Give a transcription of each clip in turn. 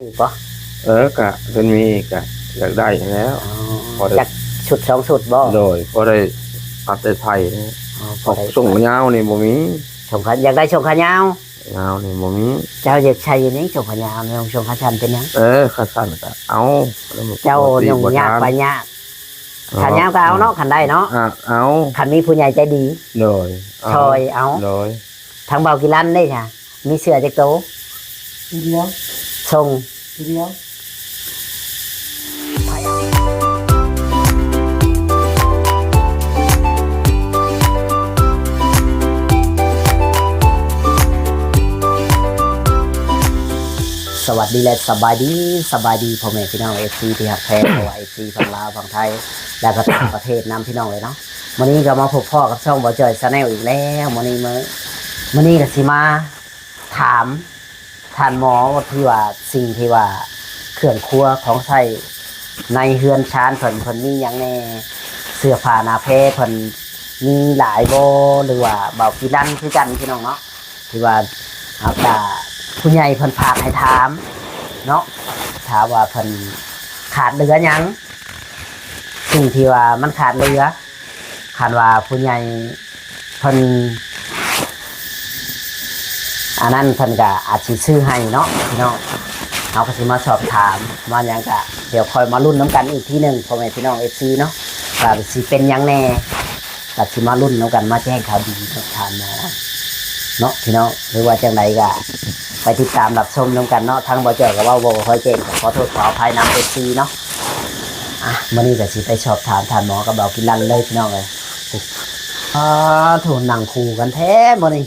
ອີກບໍ່? ເອີ ກະຄັນມີກະຢາກໄດ້ຫັ້ນແຫຼ້ວ. ອໍ ພໍໄດ້ ຈັກຊຸດສອງຊຸດບໍ່? ໂດຍ ພໍໄດ້ຕັດໄດ້ໄຖ. ອໍ ພໍໄດ້ ສົ່ງຍາວນີ້ບໍ່ມີ. ສົ່ງຂາ ຢາກໄດ້ສົ່ງຂາຍາວ? ຍາວນີ້ບໍ່ມີ. ເຈົ້າຢາກໃສ່ນີ້ ສົ່ງຂາຍາວ ສົ່ງຂາສັ້ນເປັນຫຍັງ? ເອີ ຂາສັ້ນກະເອົາ. ເຈົ້າຫຍຸ້ງຍາກໄປຍາກ. ອໍ ຂາຍາວກໍເອົາເນາະ ຄັນໄດ້ເນາະ. ອາ ເອົາ ຄັນມີຜູ້ໃຫຍ່ໃຈດີ. ໂດຍ ເອົາ ຊ່ອຍເອົາ. ໂດຍ ທາງເບົາກິລັນເດ້ຊະ ມີເສື້ອຈັກໂຕ? ໂຕດຽວ. ສົ່ງ ໂຕດຽວ. ສະຫວັດດີ ແລະ ສະບາຍດີ ສະບາຍດີພໍ່ແມ່ພີ່ນ້ອງ ເອັຟຊີ ທີ່ຮັກແພງ ບໍ່ວ່າ ເອັຟຊີ ຝັ່ງລາວ ຝັ່ງໄທ ແລ້ວກໍຕ່າງປະເທດນຳ ພີ່ນ້ອງເອີຍເນາະ. ມື້ນີ້ກໍມາພົບພໍ້ກັບຊ່ອງບ່າວຈ່ອຍ Channel ອີກແລ້ວ. ມື້ນີ້ ມື້ ມື້ນີ້ກໍຊິມາຖາມທ່ານໝໍ ທີ່ວ່າສິ່ງທີ່ວ່າເຄື່ອງຄົວຂອງໃຊ້ໃນເຮືອນຊານເພິ່ນ ເພິ່ນມີຫຍັງແດ່? ເສື້ອຜ້າໜ້າແພເພິ່ນມີຫຼາຍບໍ່? ຫຼືວ່າເບົາກິລັນຄືກັນ ພີ່ນ້ອງເນາະ? ທີ່ວ່າ ເຮົາກະ ຜູ້ໃຫຍ່ເພິ່ນຝາກໃຫ້ຖາມເນາະ ຖ້າວ່າເພິ່ນຂາດເຫຼືອຫຍັງ ສິ່ງທີ່ວ່າມັນຂາດເຫຼືອ ຄັນວ່າຜູ້ໃຫຍ່ເພິ່ນ ອັນນັ້ນເພິ່ນກະອາດຊິຊື້ໃຫ້ເນາະ ພີ່ນ້ອງ. ເຮົາກໍຊິມາສອບຖາມມາຫຍັງກະ ດຽວຄ່ອຍມາລຸ້ນນຳກັນອີກທີໜຶ່ງ ພໍ່ແມ່ພີ່ນ້ອງ ເອັຟຊີ ເນາະ ວ່າຊິເປັນຫຍັງແດ່. ກໍຊິມາລຸ້ນນຳກັນ ມາແຈ້ງຂ່າວດີກັບທ່ານໝໍເນາະ ພີ່ນ້ອງ ຫຼືວ່າຈັ່ງໃດກໍໄປຕິດຕາມຮັບຊົມນຳກັນເນາະ. ທາງບ່າວຈ່ອຍກໍເວົ້າບໍ່ຄ່ອຍເກັ່ງ ກໍຂໍໂທດຂໍອະໄພນຳ ເອັຟຊີ ເນາະ. ອ່ະ ມື້ນີ້ກໍຊິໄປສອບຖາມທ່ານໝໍກັບເບົາກິລັນເລີຍ ພີ່ນ້ອງເອີຍ. ອ້າ ໂທ້ ນັ່ງຄູ່ກັນແທ້ມື້ນີ້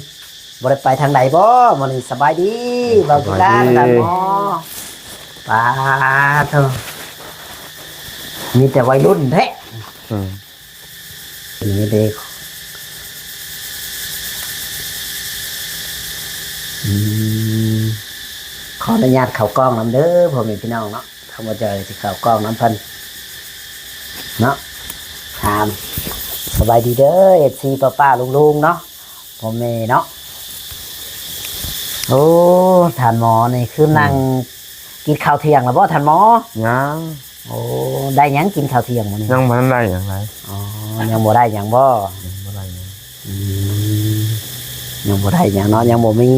ບໍ່ໄດ້ໄປທາງໃດບໍ່ມື້ນີ້? ສະບາຍດີ ເບົາກິລັນ ສະບາຍດີ ທ່ານໝໍ. ປາໂທ້ ມີແຕ່ໄວລຸ້ນແທ້. ອືມ ນີ້ເດ້ ອືມ ຂໍອະນຸຍາດເຂົ້າກ້ອງນຳເດີ ພໍ່ແມ່ພີ່ນ້ອງເນາະ. ທາງບ່າວຈ່ອຍຊິເຂົ້າກ້ອງນຳເພິ່ນເນາະ. ຖາມ ສະບາຍດີເດີ ເອັຟຊີ ປ້າໆ ລຸງໆ ເນາະ ພໍ່ແມ່ເນາະ. ໂອ້ ທ່ານໝໍນີ້ຄື ອືມ ນັ່ງກິນເຂົ້າທ່ຽງແລ້ວບໍ່ທ່ານໝໍ? ຍັງ. ໂອ້ ໄດ້ຫຍັງກິນເຂົ້າທ່ຽງມື້ນີ້? ຍັງບໍ່ທັນໄດ້ຫຍັງໃດ. ອໍ ຍັງບໍ່ໄດ້ຫຍັງບໍ່? ຍັງບໍ່ໄດ້ຫຍັງ. ອືມ ຍັງບໍ່ໄດ້ຫຍັງເນາະ ຍັງບໍ່ມີ.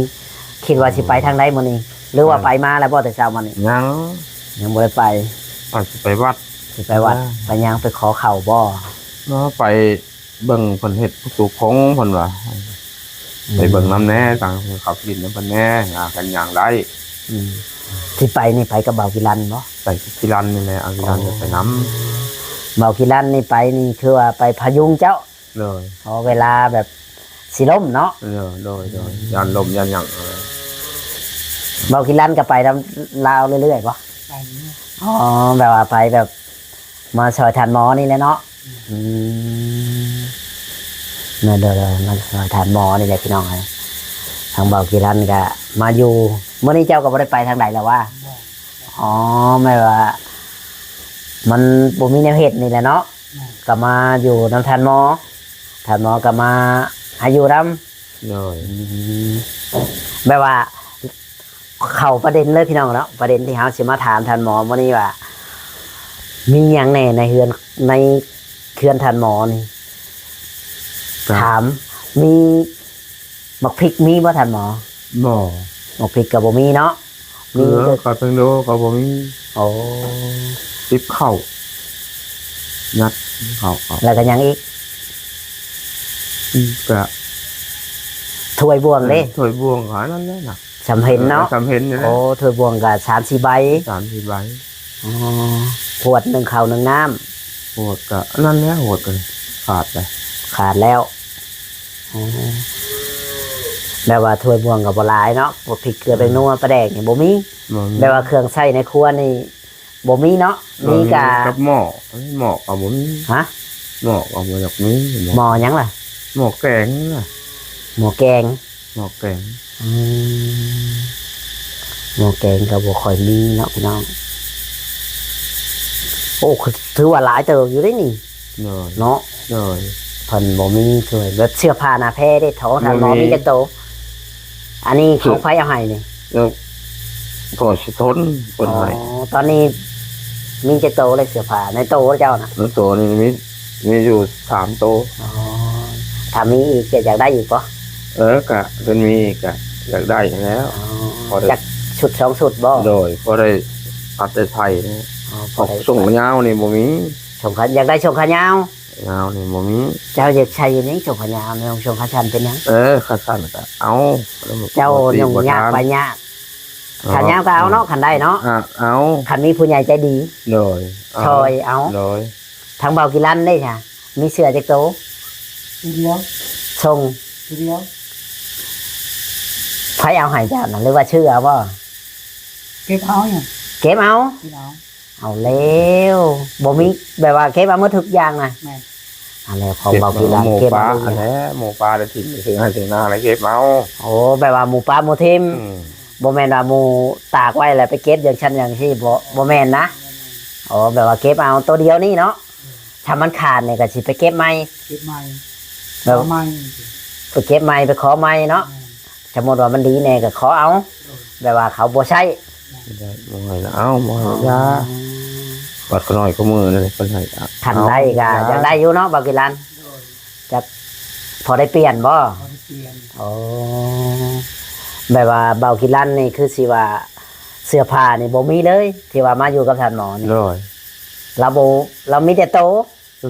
ຄິດວ່າຊິໄປທາງໃດມື້ນີ້ ຫຼືວ່າ ອືມ ໄປມາແລ້ວບໍ່ແຕ່ເຊົ້າມານີ້? ຍັງ ຍັງບໍ່ໄດ້ໄປ. ວ່າຊິໄປວັດ. ຊິໄປວັດ. ເອີ ໄປຫຍັງ ໄປຂໍເຂົ້າບໍ່? ເນາະ ໄປ ເບິ່ງເພິ່ນເຮັດປະຕູຂົງເພິ່ນວ່າ ອືມ ໄປເບິ່ງນຳແດ່ ຕາງເຂົາກິນນຳເພິ່ນແດ່ ຫາກັນຍ່າງໄດ້. ອືມ ຊິໄປນີ້ໄປກັບເບົາກິລັນບໍ່? ໄປກິລັນນີ້ແຫຼະ ເອົາກິລັນໄປນຳ. ອໍ ເບົາກິລັນນີ້ໄປນີ້ຄືວ່າໄປພະຍຸງເຈົ້າ? ໂດຍ. ອໍ ເວລາແບບຊິລົ້ມເນາະ? ໂດຍ ໂດຍ ໂດຍ ອືມ ຢ້ານລົ້ມຢ້ານຫຍັງ. ເບົາກິລັນກໍໄປນຳລາວເລື້ອຍໆບໍ່? ໄປຢູ່. ອໍ ແບບວ່າໄປແບບ ມາຊ່ອຍທ່ານໝໍນີ້ແຫຼະເນາະ. ອືມ ອືມ ແມ່ນ ໂດຍໆ ມາຊ່ອຍທ່ານໝໍນີ້ແຫຼະ ພີ່ນ້ອງເອີຍ. ທາງເບົາກິລັນກະມາຢູ່ ມື້ນີ້ເຈົ້າກໍບໍ່ໄດ້ໄປທາງໃດແລ້ວຫວາ? ບໍ່. ອໍ ແມ່ນວ່າມັນບໍ່ມີແນວເຮັດນີ້ແຫຼະເນາະ. ແມ່ນ. ກໍມາຢູ່ນຳທ່ານໝໍ ທ່ານໝໍກໍມາໃຫ້ຢູ່ນຳ. ໂດຍ. ອືມ ແບບວ່າ ເຂົ້າປະເດັນເລີຍພີ່ນ້ອງເນາະ ປະເດັນທີ່ເຮົາຊິມາຖາມທ່ານໝໍມື້ນີ້ວ່າ ມີຫຍັງແດ່ໃນເຮືອນ ໃນເຮືອນທ່ານໝໍນີ້? ກໍຖາມ ມີໝາກພິກມີບໍ່ທ່ານໝໍ? ບໍ່. ໝາກພິກກໍບໍ່ມີເນາະ. ມີ ເກືອ ແຕ່ ກໍເຖິງໂດກໍບໍ່ມີ. ໂອ້ ຕິບເຂົ້າ ຍັດເຂົ້າ ເຂົ້າ ແລ້ວກໍຫຍັງອີກ? ອືມ ກະ ຖ້ວຍບ່ວງເດ້? ເອີ ຖ້ວຍບ່ວງ ອັນນັ້ນແຫຼະນະ ສຳເຫັນເນາະ. ເອີ ສຳເຫັນນີ້ແຫຼະ. ໂອ້ ຖ້ວຍບ່ວງກໍສາມສີ່ໃບ. ສາມສີ່ໃບ. ອໍ ຫວດໜຶ່ງເຂົ້າໜຶ່ງນ້ຳ. ຫວດກໍອັນນັ້ນແຫຼະ ຫວດກໍຂາດໄປ ຂາດແລ້ວ. ອໍ ແບບວ່າຖ້ວຍບ່ວງກໍບໍ່ຫຼາຍເນາະ ພວກພິກເກືອ ອືມ ແປ້ງນົວ ປາແດກນີ້ບໍ່ມີ. ບໍ່ມີ. ແບບວ່າເຄື່ອງໃຊ້ໃນຄົວນີ້ ບໍ່ມີເນາະ. ມີກະ ມີກັບໝໍ້ ໝໍ້ກໍບໍ່ມີ. ຮະ? ໝໍ້ກໍບໍ່ຢາກມີ. ໝໍ້ຫຍັງລະ? ໝໍ້ແກງນະ. ໝໍ້ແກງ. ໝໍ້ແກງ. ອືມ ໝໍ້ແກງກໍບໍ່ຄ່ອຍມີເນາະພີ່ນ້ອງ. ໂອ້ ຄື ຖືວ່າຫຼາຍເຕີບຢູ່ເດ້ນີ້. ໂດຍ. ເນາະ. ໂດຍ. ເພິ່ນບໍ່ມີ ຄືແບບເສື້ອຜ້າໜ້າແພເດ້ ຂອງທ່ານໝໍ ບໍ່ມີ ມີຈັກໂຕ? ອັນນີ້ຂອງໃຜເອົາໃຫ້ນີ້? ເອີ ພໍຊິທົນ ເພິ່ນໃຫ້. ອໍ ຕອນນີ້ມີຈັກໂຕແລ້ວ ເສື້ອຜ້າໃນໂຕເຈົ້ານະ? ໃນໂຕນີ້ມີ ມີຢູ່ສາມໂຕ. ອໍ ຖ້າມີອີກ ຈະຢາກໄດ້ອີກບໍ່? ເອີ ກະ ຄັນມີກະຢາກໄດ້ຫັ້ນແຫຼ້ວ. ອໍ ພໍໄດ້ ຈັກຊຸດສອງຊຸດບໍ່? ໂດຍ ພໍໄດ້ອັດໄດ້ໃສ່. ອໍ ພໍໄດ້ ສົ່ງຍາວນີ້ບໍ່ມີ. ສົ່ງຂາ ຢາກໄດ້ສົ່ງຂາຍາວ? ຍາວນີ້ບໍ່ມີ. ເຈົ້າຢາກໃສ່ຫຍັງ ສົ່ງຂາຍາວ ສົ່ງຂາສັ້ນເປັນຫຍັງ? ເອີ ຂາສັ້ນກະເອົາ. ເຈົ້າ ບໍ່ຕິ ຫຍຸ້ງຍາກ ບໍ່ທານ ປາຍຍາກ. ອໍ ຂາຍາວກໍເອົາເນາະ ຄັນໄດ້ເນາະ. ອາ ເອົາ ຄັນມີຜູ້ໃຫຍ່ໃຈດີ. ໂດຍ ເອົາ ຊ່ອຍເອົາ. ໂດຍ ທາງເບົາກິລັນເດ້ຊະ ມີເສື້ອຈັກໂຕ? ໂຕດຽວ. ສົ່ງ ໂຕດຽວ. ໃຜເອົາໃຫ້ເຈົ້ານະ ຫຼືວ່າຊື້ເອົາບໍ່? ເກັບເອົາຫຍັງ? ເກັບເອົາ. ເກັບເອົາ. ເອົາແລ້ວ ບໍ່ມີ ແບບວ່າເກັບເອົາໝົດທຸກຢ່າງນະ. ແມ່ນ. ອັນແລ້ວຂອງເບົາກິລັນ ເກັບເອົາ ໝູປ່າ ອັນແລ້ວ ໝູປ່າໄດ້ຖິ້ມໄວ້ເທິງໄຮ່ເທິງນາ ເກັບເອົາ. ໂອ້ ແບບວ່າໝູປ່າໝູທີມ. ອືມ ບໍ່ແມ່ນວ່າໝູຕາກໄວ້ແລ້ວໄປເກັບຢ່າງຊັ້ນຢ່າງຊີ້ ບໍ່ ບໍ່ແມ່ນນະ. ອໍ ແບບວ່າເກັບເອົາໂຕດຽວນີ້ເນາະ. ຖ້າມັນຂາດນີ້ກໍຊິໄປເກັບໃໝ່. ເກັບໃໝ່. ແບບ ຂໍໃໝ່. ໄປເກັບໃໝ່ ໄປຂໍໃໝ່ເນາະ. ແມ່ນ. ສົມມຸດວ່າມັນດີແດ່ກໍຂໍເອົາ. ໂດຍ. ແບບວ່າເຂົາບໍ່ໃຊ້. ແມ່ນ. ບໍ່ໃຫ້ລະເອົາ ບໍ່ໃຫ້ລະຢ່າ. ອໍ ບັດຂະນ້ອຍຂະມືນັ້ນເພິ່ນໃຫ້ ຄັນໄດ້ກໍຢາກໄດ້ຢູ່ເນາະ ເບົາກິລັນ. ໂດຍ. ຈັກພໍໄດ້ປ່ຽນບໍ່? ພໍໄດ້ປ່ຽນ. ໂອ້ ແບບວ່າເບົາກິລັນນີ້ຄືຊິວ່າເສື້ອຜ້ານີ້ບໍ່ມີເລີຍ ທີ່ວ່າມາຢູ່ກັບທ່ານໝໍນີ້. ໂດຍ. ລາວບໍ່ ລາວມີແຕ່ໂຕ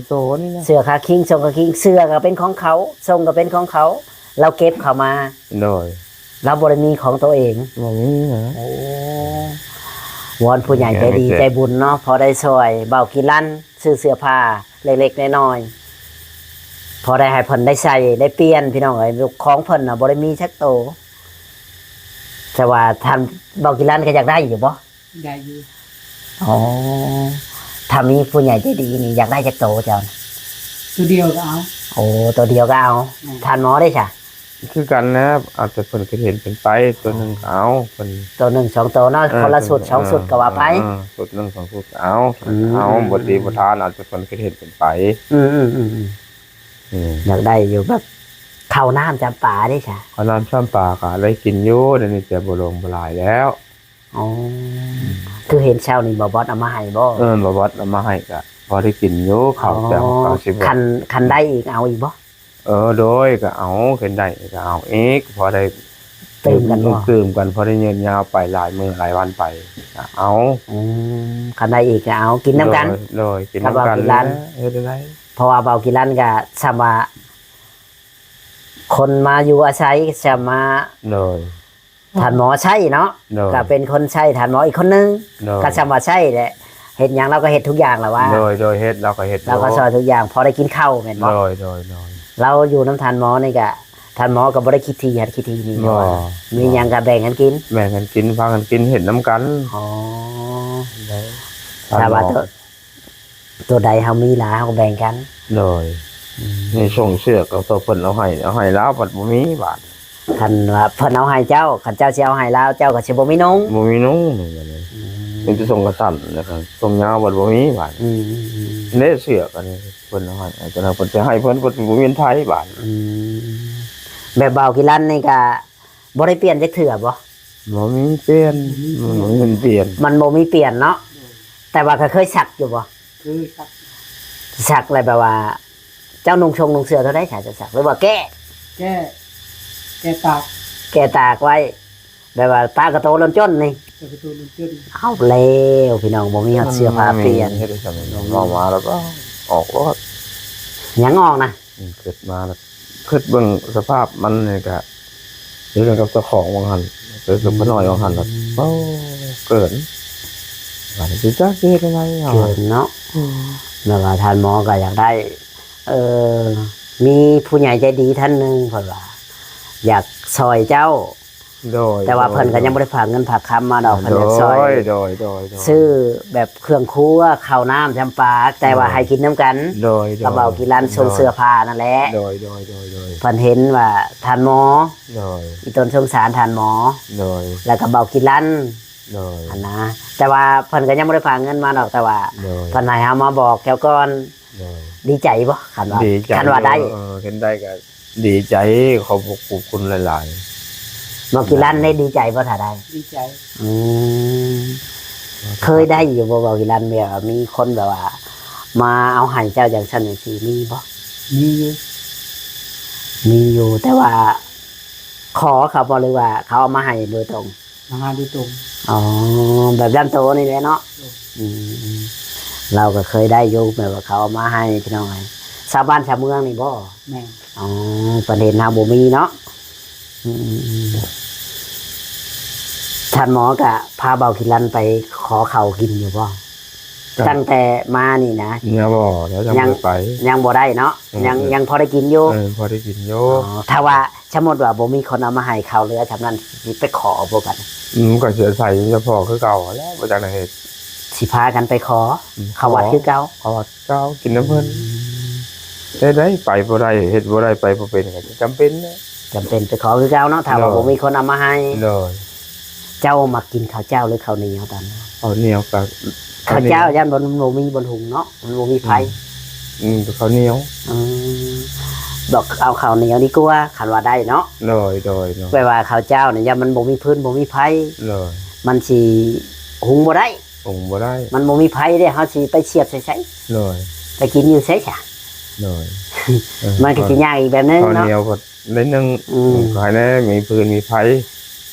ໂຕໆນີ້ນະ. ເສື້ອຂາຄີງ ສົ່ງຂາຄີງ ເສື້ອກໍເປັນຂອງເຂົາ ສົ່ງກໍເປັນຂອງເຂົາ ລາວເກັບເຂົ້າມາ. ໂດຍ. ລາວບໍ່ໄດ້ມີຂອງໂຕເອງ. ບໍ່ມີນະ. ໂອ້ ວອນຜູ້ໃຫຍ່ໃຈດີ ແມ່ນ ໃຈບຸນເນາະ ພໍໄດ້ຊ່ອຍເບົາກິລັນຊື້ເສື້ອຜ້າເລັກໆນ້ອຍໆ ພໍໄດ້ໃຫ້ເພິ່ນໄດ້ໃສ່ໄດ້ປ່ຽນ ພີ່ນ້ອງເອີຍ. ຂອງເພິ່ນນະບໍ່ໄດ້ມີຈັກໂຕ. ແຕ່ວ່າທ່ານເບົາກິລັນກໍຢາກໄດ້ຢູ່ບໍ່? ໄດ້ຢູ່. ອໍ ຖ້າມີຜູ້ໃຫຍ່ໃຈດີນີ້ ຢາກໄດ້ຈັກໂຕເຈົ້າ? ໂຕດຽວກໍເອົາ. ໂອ້ ໂຕດຽວກໍເອົາ. ແມ່ນ. ທ່ານໝໍເດ້ຊະ? ຄືກັນແຫຼະ ເອົາແຕ່ເພິ່ນຄິດເຫັນເປັນໄປ. ໂຕໜຶ່ງກໍເອົາ ເພິ່ນ ໂຕໜຶ່ງສອງໂຕເນາະ. ເອີ ຄົນລະຊຸດສອງຊຸດກໍວ່າໄປ. ເອີ ຊຸດໜຶ່ງສອງຊຸດກໍເອົາ. ອືມ ເອົາ ອືມ ບໍ່ດີບໍ່ທານ ເອົາແຕ່ເພິ່ນຄິດເຫັນເປັນໄປ. ອືມໆໆ ອືມ ຢາກໄດ້ຢູ່ ແບບເຂົ້ານ້ຳຈຳປາເດ້ຊະ? ເຂົ້ານ້ຳຈຳປາກໍໄດ້ກິນຢູ່ ດຽວນີ້ແຕ່ບໍ່ລົງ ບໍ່ຫຼາຍແລ້ວ. ອໍ ຄືເຫັນເຊົ້ານີ້ ບ່າວບອດເອົາມາໃຫ້ບໍ່? ເອີ ບ່າວບອດເອົາມາໃຫ້ ກະພໍໄດ້ກິນຢູ່ເຂົ້າ. ອໍ ແຕ່ວ່າກໍຊິບໍ່ ຄັນ ຄັນໄດ້ອີກເອົາອີກບໍ່? ເອີ ໂດຍ ກໍເອົາ ຄັນໄດ້ກໍເອົາອີກ ພໍໄດ້ຕື່ມກັນບໍ່? ຕື່ມກັນ ພໍໄດ້ຍືດຍາວໄປຫຼາຍມື້ຫຼາຍວັນໄປ ກໍເອົາ. ອືມ ຄັນໄດ້ອີກກໍເອົາ ກິນນຳກັນ. ໂດຍ ໂດຍ ກິນນຳກັນ. ເຮັດຈັ່ງໃດ? ເພາະວ່າເບົາກິລັນກໍສ່ຳວ່າ ຄົນມາຢູ່ອາໄສ ສ່ຳວ່າ ໂດຍ ທ່ານໝໍໃຊ້ເນາະ. ໂດຍ ກໍເປັນຄົນໃຊ້ທ່ານໝໍອີກຄົນໜຶ່ງ. ໂດຍ ກໍສ່ຳວ່າໃຊ້ແຫຼະ ເຮັດຫຍັງລາວກໍເຮັດທຸກຢ່າງລະວ່າ. ໂດຍ ໂດຍ ເຮັດ ລາວກໍເຮັດ ລາວກໍຊ່ອຍທຸກຢ່າງ ພໍໄດ້ກິນເຂົ້າແມ່ນບໍ່? ໂດຍ ໂດຍ ໂດຍ ລາວຢູ່ນຳທ່ານໝໍນີ້ກໍ ທ່ານໝໍກໍບໍ່ໄດ້ຄິດຖີ່ຫັ້ນຄິດຖີ່ນີ້. ບໍ່ ມີຫຍັງກໍແບ່ງກັນກິນ. ແບ່ງກັນກິນ ພາກັນກິນ ເຮັດນຳກັນ. ອໍ ໂດຍ ຖ້າວ່າ ທ່ານໝໍ ໂຕ ໂຕໃດເຮົາມີຫຼາຍເຮົາກໍແບ່ງກັນ. ໂດຍ ອືມ ນີ້ສົ່ງເສື້ອກໍໂຕເພິ່ນເອົາໃຫ້ ເອົາໃຫ້ລາວບັດບໍ່ມີບາດ. ຄັນວ່າເພິ່ນເອົາໃຫ້ເຈົ້າ ຄັນເຈົ້າຊິເອົາໃຫ້ລາວ ເຈົ້າກໍຊິບໍ່ມີນຸ່ງ. ບໍ່ມີນຸ່ງບາດນີ້. ອືມ ມີແຕ່ສົ່ງຂາສັ້ນ ແລ້ວກໍສົ່ງຍາວບັດບໍ່ມີບາດ. ອືມໆໆ ເດ້ເສື້ອກໍນີ້ເພິ່ນເອົາໃຫ້ ແຕ່ວ່າເພິ່ນຊິໃຫ້ເພິ່ນ ເພິ່ນບໍ່ມີເງິນໄທບາດ. ອືມ ແບບເບົາກິລັນນີ້ກໍ ບໍ່ໄດ້ປ່ຽນຈັກເທື່ອບໍ່? ບໍ່ມີປ່ຽນ ບໍ່ມີ ມັນບໍ່ມີປ່ຽນ ມັນບໍ່ມີປ່ຽນເນາະ. ແຕ່ວ່າກໍເຄີຍສັກຢູ່ບໍ່? ເຄີຍສັກ ສັກແລ້ວແບບວ່າ ເຈົ້ານຸ່ງຊົງນຸ່ງເສື້ອເທົ່າໃດ ຖ້າຈະສັກ ຫຼືວ່າແກ້? ແກ້ ແກ້ຕາກ ແກ້ຕາກໄວ້ ແບບວ່າປາກະໂຕລົ້ນຈົນນີ້. ປາກະໂຕລົ້ນຈົນ. ເອົາແລ້ວພີ່ນ້ອງ ບໍ່ມີຮອດເສື້ອຜ້າປ່ຽນ ເຮັດຈັ່ງຊັ້ນ ເວົ້າມາແລ້ວກໍອອກໂລດ ຍັງອອກນະ. ອືມ ຄິດມາແລ້ວ ຄິດເບິ່ງສະພາບມັນນີ້ກະ ຢູ່ກັບເຈົ້າຂອງວ່າງຫັ້ນ ຄື ອືມ ພະນ້ອຍວ່າງຫັ້ນ ໂອ້ ເກີນ ວ່າຊິຈັກຊິເຮັດຈັ່ງໃດເນາະ ເກີນເນາະ. ອືມ ແລ້ວວ່າທ່ານໝໍກໍຢາກໄດ້ ເອີ ມີຜູ້ໃຫຍ່ໃຈດີທ່ານໜຶ່ງ ເພິ່ນວ່າຢາກຊ່ອຍເຈົ້າ ໂດຍ ແຕ່ວ່າເພິ່ນກໍຍັງບໍ່ໄດ້ຝາກເງິນຝາກຄຳມາດອກ ເພິ່ນຢາກຊ່ອຍ ໂດຍ ໂດຍ ໂດຍ ຊື້ແບບເຄື່ອງຄົວ ເຂົ້ານ້ຳຈຳປາ ແຕ່ວ່າໃຫ້ກິນນຳກັນ ໂດຍ ກັບເບົາກິລັນ ໂດຍ ສົ່ງເສື້ອຜ້ານັ້ນແຫຼະ ໂດຍ ໂດຍ ໂດຍ ໂດຍ ເພິ່ນເຫັນວ່າທ່ານໝໍ ໂດຍ ອີ່ຕົນສົງສານທ່ານໝໍ ໂດຍ ແລ້ວກໍເບົາກິລັນ ໂດຍ ຫັ້ນນະ ແຕ່ວ່າເພິ່ນກໍຍັງບໍ່ໄດ້ຝາກເງິນມາດອກ ແຕ່ວ່າ ໂດຍ ເພິ່ນໃຫ້ເຮົາມາບອກເຈົ້າກ່ອນ ໂດຍ ດີໃຈບໍ່ ຄັນວ່າ ດີໃຈ ຄັນວ່າໄດ້ ເອີ ຄັນໄດ້ກໍດີໃຈ ຂອບພະຄຸນຫຼາຍ ບໍ່ກີລັນໄດ້ດີໃຈບໍ່ຖ້າໄດ້? ດີໃຈ. ອືມ ເຄີຍໄດ້ຢູ່ບໍ່ ບໍ່ກີລັນ ແບບວ່າມີຄົນແບບວ່າມາເອົາໃຫ້ເຈົ້າຈັ່ງຊັ້ນຈັ່ງຊີ້ ມີບໍ່? ມີຢູ່. ມີຢູ່ ແຕ່ວ່າຂໍເຂົາບໍ່ ຫຼືວ່າເຂົາເອົາມາໃຫ້ໂດຍຕົງ? ມາຫາໂດຍຕົງ. ອໍ ແບບດຳໂຕນີ້ແຫຼະເນາະ. ໂດຍ. ອືມ ລາວກໍເຄີຍໄດ້ຢູ່ ແບບວ່າເຂົາເອົາມາໃຫ້ພີ່ນ້ອງເອີຍ ຊາວບ້ານຊາວເມືອງນີ້ບໍ່? ແມ່ນ. ອໍ ປະເທດເຮົາບໍ່ມີເນາະ. ອືມ ທ່ານໝໍກະພາເບົາກິລັນໄປຂໍເຂົ້າກິນຢູ່ບໍ່? ຕັ້ງແຕ່ມານີ້ນະ? ຍັງບໍ່ ຍັງບໍ່ໄດ້ໄປ ຍັງບໍ່ໄດ້ເນາະ. ເອີ ຍັງ ເອີ ຍັງພໍໄດ້ກິນຢູ່. ເອີ ພໍໄດ້ກິນຢູ່. ອໍ ຖ້າວ່າ ສົມມຸດວ່າບໍ່ມີຄົນເອົາມາໃຫ້ເຂົ້າເຫຼືອຊ່ຳນັ້ນ ຊິໄປຂໍບໍ່ບັດນີ້? ອືມ ກໍຊິອາໄສສະເພາະຄືເກົ່າຫັ້ນແຫຼະ ບໍ່ຈັກແນວເຮັດ. ຊິພາກັນໄປຂໍ ອືມ ເຂົ້າວັດຄືເກົ່າ? ເຂົ້າວັດເກົ່າ ກິນນຳເພິ່ນ. ອືມ ແຕ່ໄດ້ໄປບໍ່ໄດ້ ເຮັດບໍ່ໄດ້ ໄປບໍ່ເປັນ ກໍຈຳເປັນແຫຼະ. ຈຳເປັນໄປຂໍຄືເກົ່າເນາະ ຖ້າວ່າ ໂດຍ ບໍ່ມີຄົນເອົາມາໃຫ້. ໂດຍ. ເຈົ້າມັກກິນເຂົ້າເຈົ້າ ຫຼືເຂົ້າໜຽວຕອນນັ້ນ? ເຂົ້າໜຽວກໍ ເຂົ້າເຈົ້າ ເຂົ້າໜຽວ ຢ້ານບໍ່ ມັນບໍ່ມີບ່ອນຫຸງເນາະ ມັນບໍ່ມີໄຟ. ອືມ ອືມ ເຂົ້າໜຽວ. ອືມ ດອກ ເອົາເຂົ້າໜຽວດີກວ່າ ຄັນວ່າໄດ້ເນາະ. ໂດຍ ໂດຍ ໂດຍ. ແປວ່າເຂົ້າເຈົ້ານີ້ ຢ້ານມັນບໍ່ມີຟືນ ບໍ່ມີໄຟ. ໂດຍ. ມັນຊິຫຸງບໍ່ໄດ້ ຫຸງບໍ່ໄດ້ ມັນບໍ່ມີໄຟເດ້ ເຮົາຊິໄປສຽບໃສ່ໃສ? ໂດຍ. ໄປກິນຢູ່ໃສຊະ? ໂດຍ. ເອີ ມັນກໍຊິຍາກອີກແບບໜຶ່ງເນາະ ເຂົ້າໜຽວກໍ ໜ້ອຍໜຶ່ງ. ອືມ ກໍໃຫ້ແດ່ ມີຟືນມີໄຟ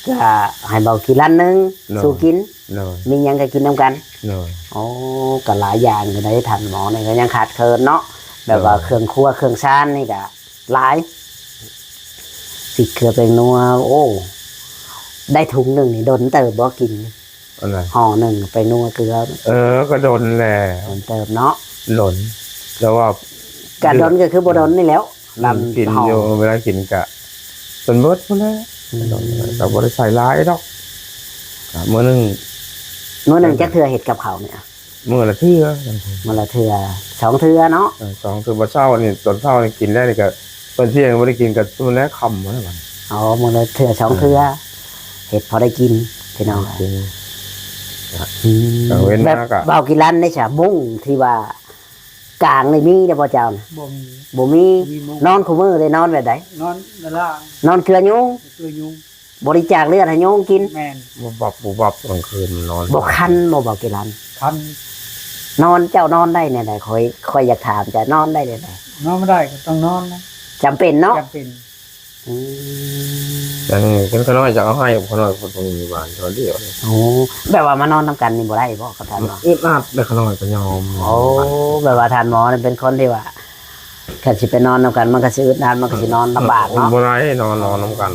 ກະໃຫ້ເບົາກີລັນໜຶ່ງ ໂດຍ ສູ່ກິນ. ໂດຍ. ມີຫຍັງກໍກິນນຳກັນ. ໂດຍ. ໂອ້ ກໍຫຼາຍຢ່າງຢູ່ໃດ໋ ທ່ານໝໍນີ້ກໍຍັງຂາດເຂີນເນາະ ແບບວ່າ ໂດຍ ເຄື່ອງຄົວເຄື່ອງຊານນີ້ກໍຫຼາຍ ພິກເກືອແປ້ງນົວ. ໂອ້ ໄດ້ຖົງໜຶ່ງນີ້ດົນເຕີບບໍ່ກິນ? ອັນໃດ? ຫໍ່ໜຶ່ງແປ້ງນົວເກືອ. ເອີ ກໍດົນແຫຼະ ດົນເຕີບເນາະ. ດົນ ແຕ່ວ່າ ກະດົນກໍຄືບໍ່ດົນນີ້ແຫຼ້ວ. ອືມ ລຳ ກິນຢູ່ ເວລາກິນກະຈົນເບິດພຸ້ນແຫຼະ. ອືມ ກໍບໍ່ໄດ້ໃສ່ຫຼາຍດອກ ກະມື້ໜຶ່ງ ມື້ໜຶ່ງຈັກເທື່ອເຮັດກັບເຂົ້ານີ້? ມື້ລະເທື່ອ ມື້ລະເທື່ອ ສອງເທື່ອເນາະ. ເອີ ສອງເທື່ອ ບັດເຊົ້ານີ້ ຕອນເຊົ້ານີ້ກິນແລ້ວນີ້ກະ ຕອນທ່ຽງບໍ່ໄດ້ກິນ ກະມື້ແລງຄ່ຳພຸ້ນແຫຼະບັດ. ອໍ ມື້ລະເທື່ອສອງເທື່ອ. ເອີ ເຮັດພໍໄດ້ກິນພີ່ນ້ອງ. ອືມ ອືມ ກາງເວັນມາກະ ແບບເບົາກີລັນໄດ້ສະ ມຸ້ງທີ່ວ່າ ກາງນີ້ມີແລ້ວບໍ່ເຈົ້ານະ? ບໍ່ມີ ບໍ່ມີ. ບໍ່ມີມຸ້ງ. ນອນຄູ່ມື້ເດ້ ນອນແບບໃດ? ນອນລະລ່າງ ນອນເກືອຍຸງ. ເກືອຍຸງ. ບໍລິຈາກເລືອດໃຫ້ຍຸງກິນ. ແມ່ນ. ບໍ່ບັບບໍ່ບັບກາງຄືນນອນ ບໍ່ຄັນບໍ່ ເບົາກີລັນ? ຄັນ. ນອນ ເຈົ້ານອນໄດ້ແນວໃດ? ຂ້ອຍ ຂ້ອຍຢາກຖາມເຈົ້າ ນອນໄດ້ແນວໃດ? ນອນບໍ່ໄດ້ກໍຕ້ອງນອນນະ. ຈຳເປັນເນາະ? ຈຳເປັນ. ອືມ ອັນນີ້ເປັນຂະນ້ອຍຈະເອົາໃຫ້ ຂະນ້ອຍເພິ່ນບໍ່ມີບ້ານເທື່ອດຽວ. ໂອ້ ແບບວ່າມານອນນຳກັນນີ້ບໍ່ໄດ້ບໍ່ ກັບທ່ານໝໍ? ອຶດອັດເດ້ ຂະນ້ອຍກໍຍອມ. ໂອ້ ແບບວ່າທ່ານໝໍນີ້ເປັນຄົນທີ່ວ່າ ຄັນຊິໄປນອນນຳກັນ ມັນກໍຊິອຶດອັດ ມັນກໍຊິນອນລຳບາກເນາະ. ບໍ່ໄດ້ນອນ ນອນນຳກັນ.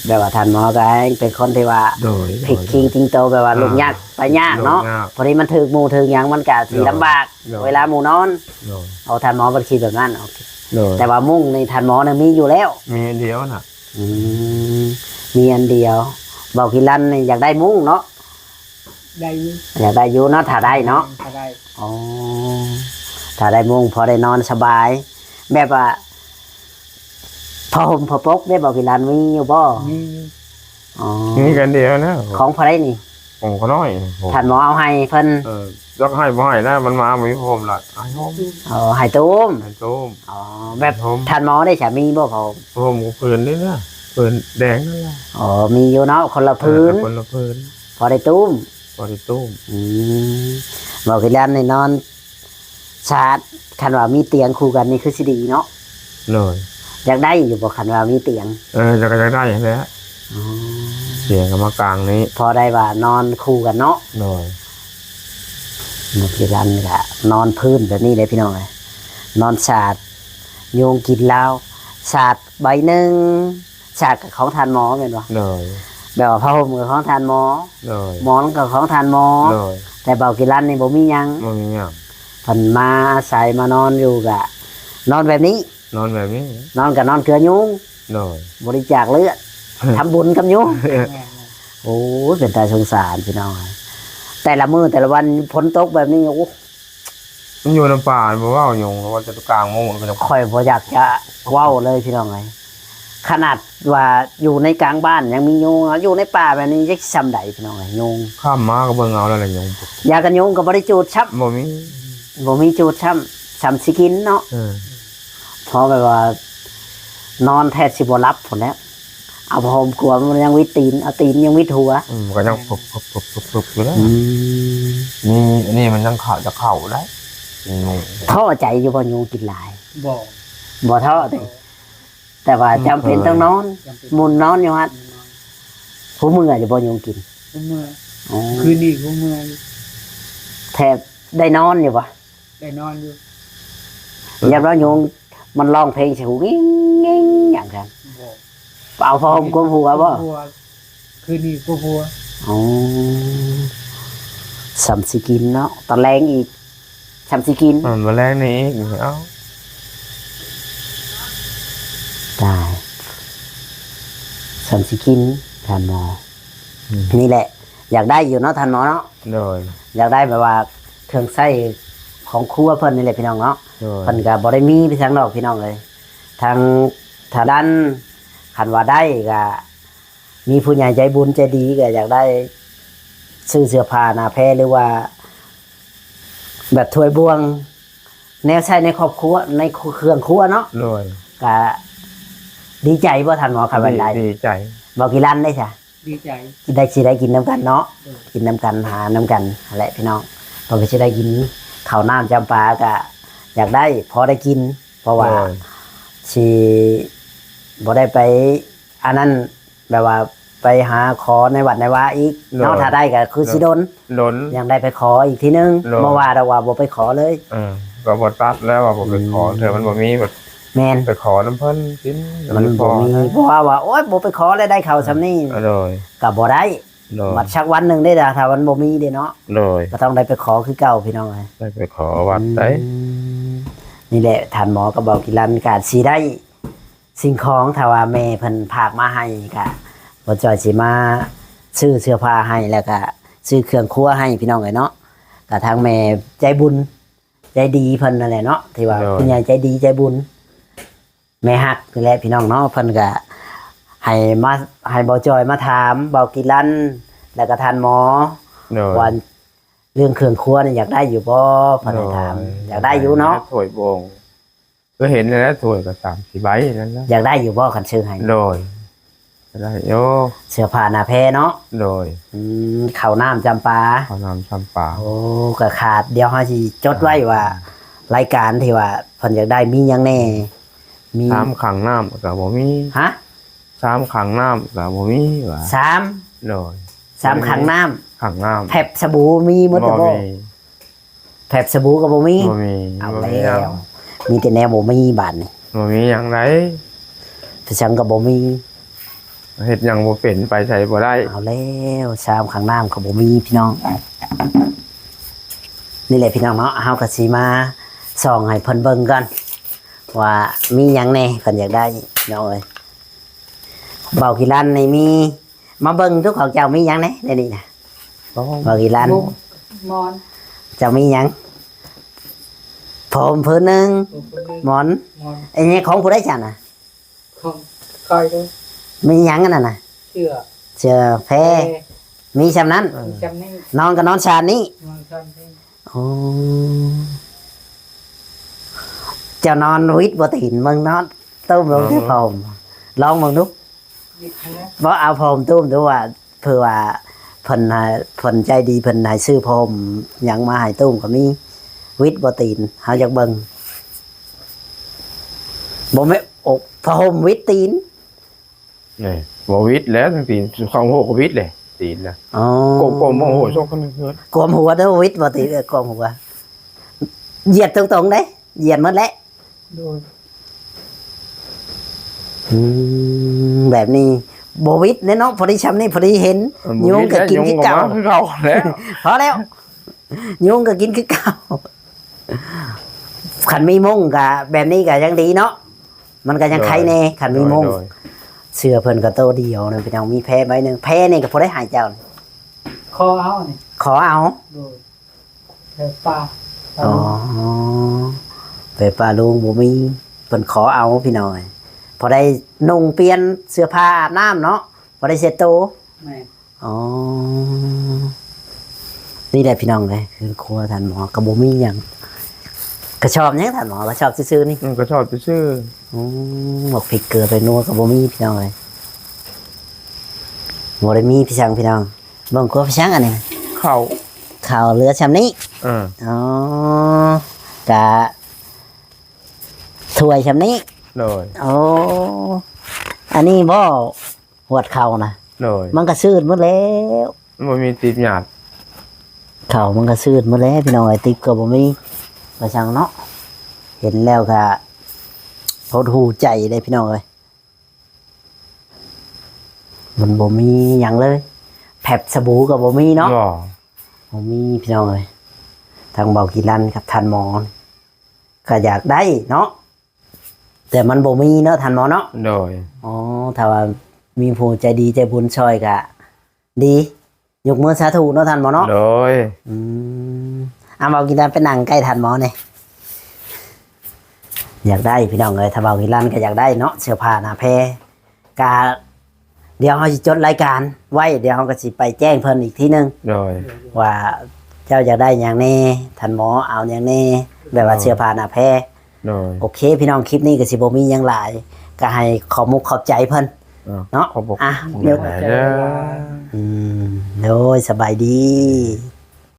ແບບວ່າທ່ານໝໍກໍເປັນຄົນທີ່ວ່າ ໂດຍ ພິກຄິງຕິງໂຕ ແບບວ່າ ອ່າ ລຸກຍາກໄປຍາກເນາະ. ລຸກຍາກ. ພໍດີມັນຖືກໝູ່ຖືກຫຍັງ ມັນກໍຊິ ໂດຍ ລຳບາກ ໂດຍ ເວລາໝູ່ນອນ. ໂດຍ. ເອົາ ທ່ານໝໍເພິ່ນຄິດແບບນັ້ນ. ໂອເຄ. ໂດຍ. ແຕ່ວ່າມຸ້ງນີ້ທ່ານໝໍນີ້ມີຢູ່ແລ້ວ. ມີອັນດຽວນະ. ອືມ ມີອັນດຽວ. ເບົາກີລັນນີ້ຢາກໄດ້ມຸ້ງເນາະ. ໄດ້ຢູ່ ຢາກໄດ້ຢູ່ເນາະ ຖ້າໄດ້ເນາະ. ຖ້າໄດ້. ອໍ ຖ້າໄດ້ມຸ້ງພໍໄດ້ນອນສະບາຍ ແບບວ່າຜ້າຫົ່ມຜ້າປົກເດ້ ເບົາກີລັນ ມີຢູ່ບໍ່? ມີຢູ່. ອໍ ມີອັນດຽວນະ. ຂອງໃຜນີ້? ຂອງຂ້ານ້ອຍ. ທ່ານໝໍເອົາໃຫ້ເພິ່ນ. ເອີ ຈັກໃຫ້ບໍ່ໃຫ້ນະ ມັນມາບໍ່ມີຜ້າຫົ່ມລະ ໃຫ້ໂຮມ. ອໍ ໃຫ້ຕຸ້ມ. ໃຫ້ຕຸ້ມ. ອໍ ແບບ ໂຮມ ທ່ານໝໍໄດ້ສາມີບໍ່? ຜ້າຫົ່ມ ຜ້າຫົ່ມກໍຜືນນີ້ນະ ຜືນແດງນັ້ນລະ. ອໍ ມີຢູ່ເນາະ ຄົນລະຜືນ. ເອີ ຄົນລະຜືນ. ພໍໄດ້ຕຸ້ມ. ພໍໄດ້ຕຸ້ມ. ອືມ ເບົາກີລັນນີ້ນອນສາດ ຄັນວ່າມີຕຽງຄູ່ກັນນີ້ຄືຊິດີເນາະ. ໂດຍ. ຢາກໄດ້ຢູ່ບໍ່ ຄັນວ່າມີຕຽງ? ເອີ ຢາກ ຢາກໄດ້ຫັ້ນແຫຼະ. ອໍ ຕຽງກໍມາກາງນີ້ ພໍໄດ້ວ່ານອນຄູ່ກັນເນາະ. ໂດຍ. ເບົາກີລັນກະນອນພື້ນແບບນີ້ເດ້ພີ່ນ້ອງເອີຍ ນອນສາດຍຸງກິນລາວ ສາດໃບໜຶ່ງ ສາກກໍຂອງທ່ານໝໍແມ່ນບໍ່? ໂດຍ. ແບບວ່າຜ້າຫົ່ມກໍຂອງທ່ານໝໍ. ໂດຍ. ໝອນກໍຂອງທ່ານໝໍ. ໂດຍ. ແຕ່ເບົາກີລັນນີ້ບໍ່ມີຫຍັງ. ບໍ່ມີຫຍັງ. ເພິ່ນມາອາໄສມານອນຢູ່ກະນອນແບບນີ້. ນອນແບບນີ້. ນອນກໍນອນເກືອຍຸງ. ໂດຍ. ບໍລິຈາກເລືອດ ທຳບຸນກັບຍຸງ. ແມ່ນ. ໂອ້ຍ ເປັນຕາສົງສານພີ່ນ້ອງ ແຕ່ລະມື້ແຕ່ລະວັນຝົນຕົກແບບນີ້ ໂອ້ ມັນຢູ່ໃນປ່າ ບໍ່ເວົ້າຍຸງ ວ່າຈະກາງມຸ້ງ ຂ້ອຍບໍ່ຢາກຈະເວົ້າເລີຍພີ່ນ້ອງເອີຍ ຂະໜາດວ່າຢູ່ໃນກາງບ້ານຍັງມີຍຸງ ຢູ່ໃນປ່າແບບນີ້ຈັກຊິຊ່ຳໃດພີ່ນ້ອງເອີຍ ຍຸງ. ຂ້າມມາກໍເບິ່ງເອົາແລ້ວແຫຼະຍຸງ. ຢາກັນຍຸງກໍບໍ່ໄດ້ຈູດຊ້ຳ. ບໍ່ມີ. ບໍ່ມີຈູດຊ້ຳ ຊ່ຳຊິກິນເນາະ. ເອີ ພໍແບບວ່ານອນແທບຊິບໍ່ຫຼັບພຸ້ນແຫຼະ. ເອົາຜ້າຫົ່ມຄວມ ມັນຍັງຫວິດຕີນ ເອົາຕີນຍັງຫວິດຫົວ. ອືມ ກໍຍັງປຶບໆໆໆຢູ່ເດ້. ອືມ ນີ້ ອັນນີ້ມັນຍັງເຂົ້າ ຈະເຂົ້າໄດ້. ອືມ ທໍ້ໃຈຢູ່ບໍ່ ຍຸງກິນຫຼາຍ? ບໍ່ ບໍ່ທໍ້ຕິ? ບໍ່. ແຕ່ວ່າຈຳເປັນຕ້ອງນອນ ຈຳເປັນ ໝຸນນອນຢູ່ຫັ້ນ. ໝຸນນອນ. ຜູ້ເມື່ອຢູ່ບໍ່ ຍຸງກິນ? ຜູ້ເມື່ອ. ອໍ ຄືນນີ້ຜູ້ເມື່ອຢູ່. ແທບໄດ້ນອນຢູ່ບໍ່? ໄດ້ນອນຢູ່. ເອີ ຢ້ານວ່າຍຸງມັນຮ້ອງເພງໃສ່ຫູ ງິ້ງໆ ຫຍັງຊັ້ນ? ບໍ່. ເອົາຜ້າຫົ່ມຄວມຫົວບໍ່? ຄວມຫົວ. ຄືນນີ້ຄວມຫົວ. ອໍ ສ່ຳຊິກິນເນາະ ຕອນແລງອີກ ສ່ຳຊິກິນ. ຕອນມື້ແລງນີ້ອີກ ເອົ້າ ຕາຍ ສ່ຳຊິກິນ ທ່ານໝໍ. ອືມ ນີ້ແຫຼະ ຢາກໄດ້ຢູ່ເນາະ ທ່ານໝໍເນາະ. ໂດຍ. ຢາກໄດ້ແບບວ່າເຄື່ອງໃຊ້ຂອງຄົວເພິ່ນນີ້ແຫຼະ ພີ່ນ້ອງເນາະ. ໂດຍ. ເພິ່ນກໍບໍ່ໄດ້ມີໄປທາງນອກ ພີ່ນ້ອງເອີຍ. ທາງ ທາງດ້ານ ຄັນວ່າໄດ້ກໍ ມີຜູ້ໃຫຍ່ໃຈບຸນໃຈດີກໍຢາກໄດ້ຊື້ເສື້ອຜ້າໜ້າແພ ຫຼືວ່າແບບຖ້ວຍບ່ວງ ແນວໃຊ້ໃນຄອບຄົວ ໃນເຄື່ອງຄົວເນາະ. ໂດຍ. ກະດີໃຈບໍ່ທ່ານໝໍ ຄັນວ່າໄດ້? ດີ ດີໃຈ. ເວົ້າກີ່ລັນໄດ້ຊະ? ດີໃຈ. ໄດ້ ຊິໄດ້ກິນນຳກັນເນາະ. ໂດຍ. ກິນນຳກັນ ຫານຳກັນຫັ້ນແຫຼະພີ່ນ້ອງ. ເພິ່ນກໍຊິໄດ້ກິນເຂົ້ານ້ຳຈຳປາ ກະຢາກໄດ້ ພໍໄດ້ກິນ ເພາະວ່າ ໂດຍ ຊິບໍ່ໄດ້ໄປອັນນັ້ນ ແບບວ່າໄປຫາຂໍໃນວັດໃນວາອີກເນາະ. ໂດຍ. ຖ້າໄດ້ກໍຄືຊິດົນ ດົນ ຍັງໄດ້ໄປຂໍອີກທີໜຶ່ງ. ໂດຍ. ບໍ່ວ່າດອກວ່າບໍ່ໄປຂໍເລີຍ. ເອີ ກໍບໍ່ຕັດແລ້ວວ່າບໍ່ໄປຂໍ. ອືມ ເທື່ອມັນບໍ່ມີບັດ ແມ່ນ ໄປຂໍນຳເພິ່ນກິນ ມັນບໍ່ມີ. ບໍ່ວ່າວ່າ ໂອ້ຍ ບໍ່ໄປຂໍແລ້ວໄດ້ເຂົ້າສ່ຳນີ້. ເອີ ໂດຍ. ກໍບໍ່ໄດ້. ໂດຍ. ບັດສັກວັນໜຶ່ງເດ້ ຖ້າມັນບໍ່ມີເດ້ເນາະ. ໂດຍ. ກໍຕ້ອງໄດ້ໄປຂໍຄືເກົ່າ ພີ່ນ້ອງເອີຍ ໄດ້ໄປຂໍວັດໄດ້. ອືມ ນີ້ແຫຼະ ທ່ານໝໍກັບເບົາກິລັນ ກໍຊິໄດ້ ສິ່ງຂອງ ຖ້າວ່າແມ່ເພິ່ນຝາກມາໃຫ້ ກະບໍ່ຈ່ອຍຊິມາຊື້ເສື້ອຜ້າໃຫ້ ແລ້ວກະຊື້ເຄື່ອງຄົວໃຫ້ ພີ່ນ້ອງເອີຍເນາະ. ກະທາງແມ່ໃຈບຸນໃຈດີເພິ່ນນັ້ນແຫຼະເນາະ ທີ່ວ່າ ໂດຍ ຜູ້ໃຫຍ່ໃຈດີໃຈບຸນ ແມ່ຮັກນີ້ແຫຼະ ພີ່ນ້ອງເນາະ. ເພິ່ນກະໃຫ້ມາ ໃຫ້ເບົາຈ່ອຍມາຖາມເບົາກິລັນ ແລ້ວກະທ່ານໝໍ ໂດຍ ວ່າເລື່ອງເຄື່ອງຄົວນີ້ຢາກໄດ້ຢູ່ບໍ່ ເພິ່ນໃຫ້ຖາມ. ໂດຍ. ຢາກໄດ້ຢູ່ເນາະ ຖ້ວຍບ່ວງ ກໍເຫັນແລ້ວ ຖ້ວຍກໍສາມສີ່ໃບນັ້ນນະ. ຢາກໄດ້ຢູ່ບໍ່ຄັນຊື້ໃຫ້? ໂດຍ ກໍໄດ້ຢູ່. ເສື້ອຜ້າໜ້າແພເນາະ? ໂດຍ. ອືມ ເຂົ້ານ້ຳຈຳປາ. ເຂົ້ານ້ຳຈຳປາ. ໂອ້ ກໍຂາດ ດຽວເຮົາຊິຈົດໄວ້ວ່າ ອ່າ ລາຍການທີ່ວ່າເພິ່ນຢາກໄດ້ມີຫຍັງແດ່? ມີ ຊາມຂັງນ້ຳກໍບໍ່ມີ. ຮະ? ຊາມຂັງນ້ຳກໍບໍ່ມີວ່າ. ຊາມ? ໂດຍ. ຊາມຂັງນ້ຳ. ຂັງນ້ຳ. ແພັບສະບູມີໝົດແລ້ວບໍ່? ບໍ່ມີ. ແພັບສະບູກໍບໍ່ມີ. ບໍ່ມີ. ເອົາແລ້ວ ບໍ່ມີຫຍັງ ມີແຕ່ແນວບໍ່ມີບາດນີ້. ບໍ່ມີຫຍັງໃດ ໄປສັງກໍບໍ່ມີ. ເຮັດຫຍັງບໍ່ເປັນ ໄປໃສບໍ່ໄດ້. ເອົາແລ້ວ ຊາມຂັງນ້ຳກໍບໍ່ມີ ພີ່ນ້ອງ. ນີ້ແຫຼະ ພີ່ນ້ອງເນາະ ເຮົາກໍຊິມາສ່ອງໃຫ້ເພິ່ນເບິ່ງກ່ອນ ວ່າມີຫຍັງແດ່ ເພິ່ນຢາກໄດ້ ພີ່ນ້ອງເອີຍ. ເບົາກິລັນນີ້ມີ ມາເບິ່ງດູ ຂອງເຈົ້າມີຫຍັງແດ່ໃນນີ້ນະ? ໂອ້ ເບົາກິລັນ ໝອນ ເຈົ້າມີຫຍັງ? ຜ້າຫົ່ມຜືນໜຶ່ງ ຜ້າຫົ່ມຜືນໜຶ່ງ ໝອນ ໝອນ. ອັນນີ້ຂອງຜູ້ໃດຊັ້ນນະ? ຂອງຂ້ອຍເດີ. ມີຫຍັງອັນນັ້ນນະ? ເສື້ອ ເສື້ອແພ ແພ ມີຊ່ຳນັ້ນ. ເອີ ມີຊ່ຳນີ້. ນອນກໍນອນຊານນີ້. ນອນຊານນີ້. ໂອ້ ເຈົ້ານອນຫວິດບໍ່ຕີນ ເບິ່ງ ນອນຕຸ້ມລົງ ລອງເບິ່ງ ໃສ່ຜ້າຫົ່ມ ລອງເບິ່ງດູ. ຫວິດຫັ້ນແຫຼະ. ບໍ່ ເອົາຜ້າຫົ່ມຕຸ້ມດູວ່າ ເພື່ອວ່າເພິ່ນໃຫ້ ເພິ່ນໃຈດີ ເພິ່ນໃຫ້ຊື້ຜ້າຫົ່ມຫຍັງມາໃຫ້ຕຸ້ມກໍມີ. ຫວິດບໍ່ຕີນ ເຮົາຢາກເບິ່ງ. ບໍ່ແມ່ນ ໂອ້ ຜ້າຫົ່ມຫວິດຕີນ. ນີ້ ບໍ່ຫວິດແລ້ວ ທັງຕີນ ຂ້າງຫົວກໍຫວິດເລີຍ ຕີນນະ. ອໍ ກົ້ມໆ ໂອ້ໂຫ ຊອກກັນເຮືອນ ກົ້ມຫົວເດີ ຫວິດບໍ່ຕີນ ເອີ ກົ້ມຫົວ ຢຽດຕົງໆເດ້ ຢຽດໝົດແຫຼະ. ໂດຍ. ອືມ ແບບນີ້ບໍ່ຫວິດແນ່ເນາະ ພໍດີຊ່ຳນີ້ ພໍດີເຫັນ. ເອີ ຍຸງກໍກິນຄືເກົ່າ ຍຸງກໍມາຄືເກົ່າແລ້ວ. ພໍແລ້ວ. ຍຸງກໍກິນຄືເກົ່າ. ຄັນມີມຸ້ງກໍແບບນີ້ກໍຍັງດີເນາະ ມັນກໍຍັງໄຄແດ່. ໂດຍ ຄັນມີມຸ້ງ. ໂດຍ ໂດຍ. ເສື້ອເພິ່ນກໍໂຕດຽວນະ ພີ່ນ້ອງ ມີແພໃບໜຶ່ງ ແພນີ້ກໍພໍໄດ້ໃຫ້ເຈົ້ານີ້. ຂໍເອົານີ້ ຂໍເອົາ. ໂດຍ. ແພປ້າ ປ້າ ອໍ ລຸງ ແພປ້າລຸງບໍ່ມີ ເພິ່ນຂໍເອົາ ພີ່ນ້ອງເອີຍ ພໍໄດ້ນຸ່ງປ່ຽນເສື້ອຜ້າອາບນ້ຳເນາະ ພໍໄດ້ເຊັດໂຕ. ແມ່ນ. ອໍ ນີ້ແຫຼະ ພີ່ນ້ອງເອີຍ ເຮືອນຄົວທ່ານໝໍກໍບໍ່ມີຫຍັງ. ກະສອບຫຍັງທ່ານໝໍ? ກະສອບຊື່ໆນີ້. ອືມ ກະສອບຊື່ໆ. ໂອ້ ໝາກພິກເກືອແປ້ງນົວກໍບໍ່ມີ ພີ່ນ້ອງເອີຍ. ບໍ່ໄດ້ມີພີ່ຊ້າງພີ່ນ້ອງ. ເບິ່ງຄົວພີ່ຊ້າງອັນນີ້ ເຂົ້າ ເຂົ້າເຫຼືອຊ່ຳນີ້. ເອີ ອໍ ກະຖ້ວຍຊ່ຳນີ້. ໂດຍ ໂອ້ ອັນນີ້ບໍ່ ຫວດເຂົ້ານະ. ໂດຍ ມັນກະຊືດໝົດແລ້ວ ບໍ່ມີຕິບຫຍາດ ເຂົ້າມັນກະຊືດໝົດແລ້ວພີ່ນ້ອງເອີຍ. ຕິບກະບໍ່ມີ ວ່າຊັ້ນເນາະ. ເຫັນແລ້ວກະຫົດຫູ່ໃຈເດ້ພີ່ນ້ອງເອີຍ. ມັນບໍ່ມີຫຍັງເລີຍ ແພັບສະບູກະບໍ່ມີເນາະ. ບໍ່ ບໍ່ມີພີ່ນ້ອງເອີຍ. ທາງເບົາກີລັນກັບທ່ານໝໍກະຢາກໄດ້ເນາະ ແຕ່ມັນບໍ່ມີເນາະທ່ານໝໍເນາະ. ໂດຍ ອໍ ຖ້າວ່າມີຜູ້ໃຈດີໃຈບຸນຊ່ອຍກະດີ ຍົກມືສາທຸເນາະທ່ານໝໍເນາະ. ໂດຍ ອືມ ອາ ເບົາກີລັນໄປນັ່ງໃກ້ທ່ານໝໍແດ່. ຢາກໄດ້ພີ່ນ້ອງເອີຍ ຖ້າເບົາກີລັນກະຢາກໄດ້ເນາະ ເສື້ອຜ້າໜ້າແພ ກະ ດຽວເຮົາຊິຈົດລາຍການໄວ້ ດຽວເຮົາກະຊິໄປແຈ້ງເພິ່ນອີກທີໜຶ່ງ. ໂດຍ ວ່າເຈົ້າຢາກໄດ້ຫຍັງແດ່ ທ່ານໝໍເອົາຫຍັງແດ່ ແບບວ່າ ໂດຍ ເສື້ອຜ້າໜ້າແພ. ໂດຍ ໂອເຄພີ່ນ້ອງ ຄລິບນີ້ກະຊິບໍ່ມີຫຍັງຫຼາຍ ກະໃຫ້ຂອບມຸກຂອບໃຈເພິ່ນ ເນາະ. ຂອບຄຸນ ອາ ຂອບໃຈຫຼາຍເດີ. ອືມ ໂດຍ ສະບາຍດີ.